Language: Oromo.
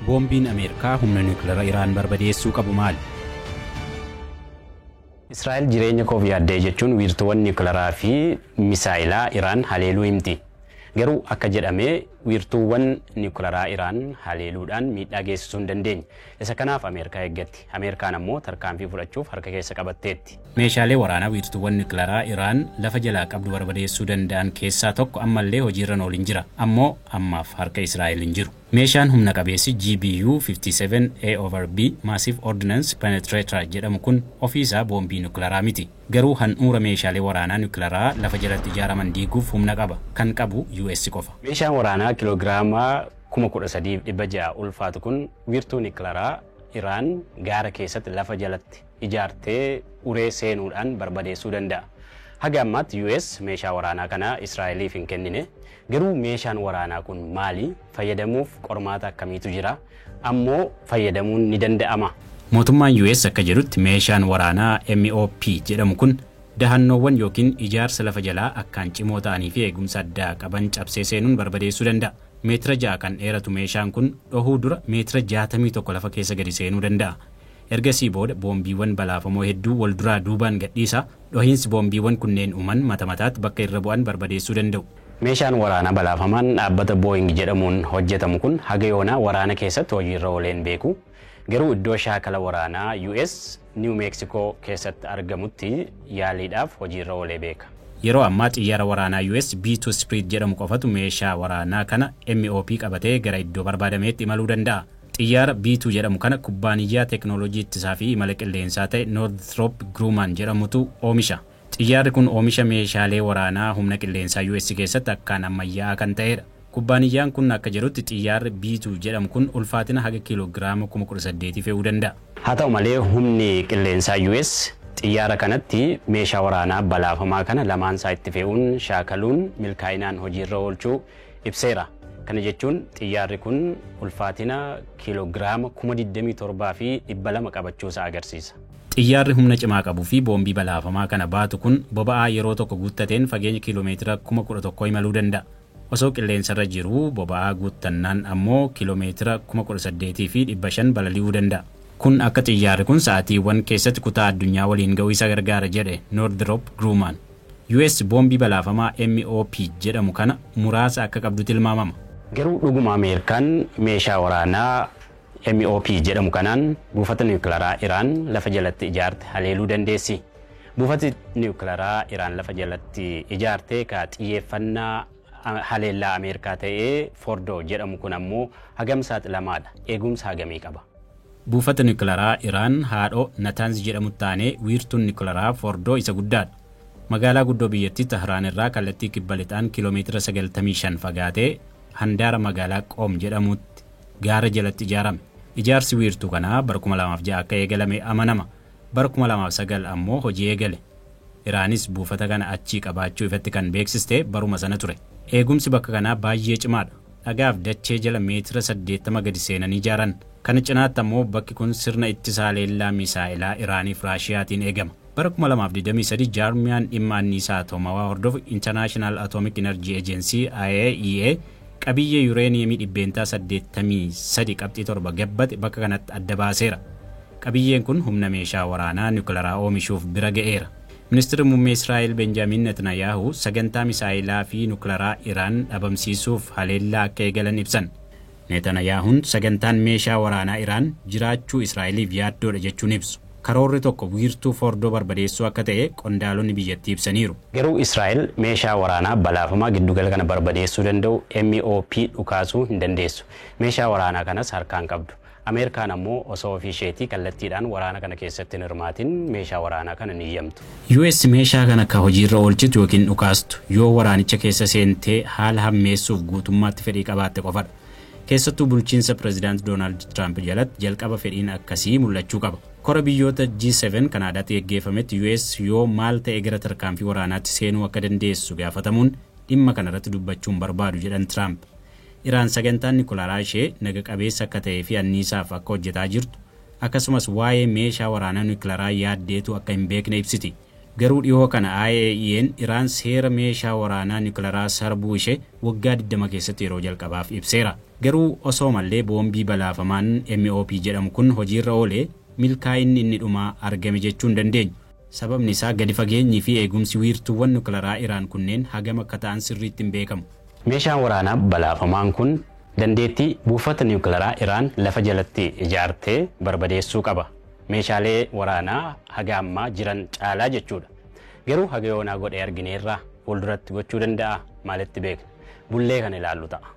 Boombiin Ameerikaa humna niwukilaraa Iraan barbadeessuu qabu maali? Israa'el jireenya koof yaaddee jechuun wiirtuuwwan niwukilaraa fi misaayilaa Iraan haleeluu himti. Garuu akka jedhamee wiirtuuwwan niwukilaraa Iraan haleeluudhaan miidhaa geessisuu hin dandeenye. Isa kanaaf Ameerikaa eeggatti. Ameerikaan ammoo tarkaanfii fudhachuuf harka keessa qabatteetti. Meeshaalee waraanaa wiirtuuwwan niwukilaraa Iraan lafa jalaa qabdu barbadeessuu danda'an keessaa tokko ammallee hojiirra oolaa jira. Ammoo ammaaf harka Israa'el hin jiru. Meeshaan humna qabeessi GBU 57 A over B Massive Ordnance Penetrator jedhamu kun ofiisaa boombii niwukilaraa miti. Garuu handhuura meeshaalee waraanaa niwukilaraa lafa jalatti ijaaraman diiguuf humna qaba. Kan qabu US qofa. Meeshaan waraanaa kiloogiraama 13,600 ulfaatu kun wiirtuu niwukilaraa Iraan gaara keessatti lafa jalatti ijaartee uree seenuudhaan barbadeessuu danda'a. Haga ammaatti US meeshaa waraanaa kana Israa'eliif hin kennine. Garuu meeshaan waraanaa kun maali? Fayyadamuuf qormaata akkamiitu jira? Ammoo fayyadamuun ni danda'ama. Mootummaan US akka jedhutti meeshaan waraanaa MOP jedhamu kun dahannoowwan yookiin ijaarsa lafa jalaa akkaan cimoo ta'anii fi eegumsa addaa qaban cabsee seenuun barbadeessuu danda'a. Meetira 6 kan dheeratu meeshaan kun dhohuu dura meetira 61 lafa keessa gadi seenuu danda'a. Ergasii booda boombiiwwan balaafamoo hedduu wal duraa duubaan gadhiisa. Dhohiinsi boombiiwwan kunneen uuman mata mataatti bakka irra bu'an barbadeessuu danda'u. Meeshaan waraanaa balaafamaan dhaabbata Boeing jedhamuun hojjetamu kun haga yoonaa waraana keessatti hojiirra oolee hin beeku. Garuu iddoo shaakala waraanaa US New Mexico keessatti argamutti yaaliidhaaf hojiirra oolee beeka. Yeroo ammaa xiyyaara waraanaa US B2 Spirit jedhamu qofatu meeshaa waraanaa kana MOP qabatee gara iddoo barbaadameetti imaluu danda'a. Xiyyaara B2 jedhamu kana kubbaaniyyaa teeknooloojii ittisaa fi imala qilleensaa ta'e Northrop Grumman jedhamutu oomisha. Xiyyaarri kun oomisha meeshaalee waraanaa humna qilleensaa US keessatti akkaan ammayyaa'aa kan ta'edha. Kubbaaniyyaan kun akka jedhutti xiyyaarri B2 jedhamu kun ulfaatina haga kiiloogiraama 18,000 fe'uu danda'a. Haa ta'u malee humni qilleensaa US xiyyaara kanatti meeshaa waraanaa balaafamaa kana lamaan isaa itti fe'uun shaakaluun milkaa'inaan hojiirra oolchuu ibseera. Kana jechuun xiyyaarri kun ulfaatina kiiloogiraama 27,200 qabachuu isaa agarsiisa. Xiyyaarri humna cimaa qabuu fi boombii balaafamaa kana baatu kun boba'aa yeroo tokko guuttateen fageenya kiiloomeetira 11,000 imaluu danda'a. Osoo qilleensarra jiruu boba'aa guuttannaan ammoo kiiloomeetira 18,500 balali'uu danda'a. Kun akka xiyyaarri kun sa'aatiiwwan keessatti kutaa addunyaa waliin ga'uu isa gargaara jedhe Northrop Grumman. US boombii balaafamaa MOP jedhamu kana muraasa akka qabdu tilmaamama. Garuu dhuguma Ameerikaan meeshaa waraanaa MOP jedhamu kanaan buufata niwukilaraa Iraan lafa jalatti ijaarte haleeluu dandeessi. Buufati niwukilaraa Iraan lafa jalatti ijaarte ka xiyyeeffannaa haleellaa Ameerikaa ta'ee Fordo jedhamu kun ammoo hagam saaxilamaadha. Eegumsa hagamii qaba? Buufata niwukilaraa Iraan haadhoo Natanz jedhamu taanee wiirtuun niwukilaraa Fordo isa guddaadha. Magaalaa guddoo biyyattii Tahraan irraa kallattii kibba lixaan kiiloomeetira 95 fagaatee handaara magaalaa Qoom jedhamutti gaara jalatti ijaarame. Ijaarsi wiirtuu kanaa bara 2006 akka eegalame amanama. Bara 2009 ammoo hojii eegale. Iraanis buufata kana achii qabaachuu ifatti kan beeksiste baruma sana ture. Eegumsi bakka kanaa baay'ee cimaadha. Dhagaaf dachee jala meetira 80 gadi seenanii ijaaran. Kana cinaatti ammoo bakki kun sirna ittisa haleellaa misaa'ilaa Iraaniif Raashiyaatiin eegama. Bara 2023 jaarmiyaan dhimma anniisaa atoomawaa hordofu International Atomic Energy Agency IAEA qabiyyee yuureeniyeemii 83.7% gabbate bakka kanatti adda baaseera. Qabiyyeen kun humna meeshaa waraanaa niwukilaraa oomishuuf bira ga'eera. Ministeerri muummee Israa'el Benjaamin Netanyahu sagantaa misaa'ilaa fi niwukilaraa Iraan dhabamsiisuuf haleellaa akka eegalan ibsan. Netanyahuun sagantaan meeshaa waraanaa Iraan jiraachuu Israa'eliif yaaddoodha jechuun ibsu. Karoorri tokko wiirtuu Fordoo barbadeessuu akka ta'e qondaalonni biyyattii ibsaniiru. Garuu Israa'el meeshaa waraanaa balaafamaa giddugala kana barbadeessuu danda'u MOP dhukaasuu hin dandeessu. Meeshaa waraanaa kanas harkaan qabdu. Ameerikaan ammoo osoo ofii isheetii kallattiidhaan waraana kana keessatti hin hirmaatin meeshaa waraanaa kana ni hiyyamtu. US meeshaa kana akka hojiirra oolchitu yookiin dhukaastu yoo waraanicha keessa seentee haala hammeessuuf guutummaatti fedhii qabaatte qofadha. Keessattuu bulchiinsa pireezidaant Doonaald Tiraamp jalatti jalqaba fedhiin akkasii mul'achuu qaba. Kora biyyoota G7 Kanaadaatti geggeeffametti US yoo maal ta'e gara tarkaanfii waraanaatti seenuu akka dandeessu gaafatamuun dhimma kanarratti dubbachuun barbaadu jedhan Tiraamp. Iraan sagantaan niwukilaraa ishee naga qabeessa akka ta'ee fi anniisaaf akka hojjetaa jirtu akkasumas waa'ee meeshaa waraanaa niwukilaraa yaaddeetu akka hin beekne ibsiti. Garuu dhihoo kana IAEA'n Iraan seera meeshaa waraanaa niwukilaraa sarbuu ishee waggaa 20 keessatti yeroo jalqabaaf ibseera. Garuu osoo mallee boombii balaafamaan MOP jedhamu kun hojiirra oolee milkaa'inni inni dhumaa argame jechuu hin dandeenyu. Sababni isaa gadi fageenyii fi eegumsi wiirtuuwwan niwukilaraa Iraan kunneen hagam akka ta'an sirriitti hin beekamu. Meeshaan waraanaa balaafamaan kun dandeettii buufata niwukilaraa Iraan lafa jalatti ijaartee barbadeessuu qaba. Meeshaalee waraanaa haga ammaa jiran caalaa jechuudha. Garuu haga yoonaa godhee argineerraa fuulduratti gochuu danda'a maalitti beekna? Bullee kan ilaallu ta'a.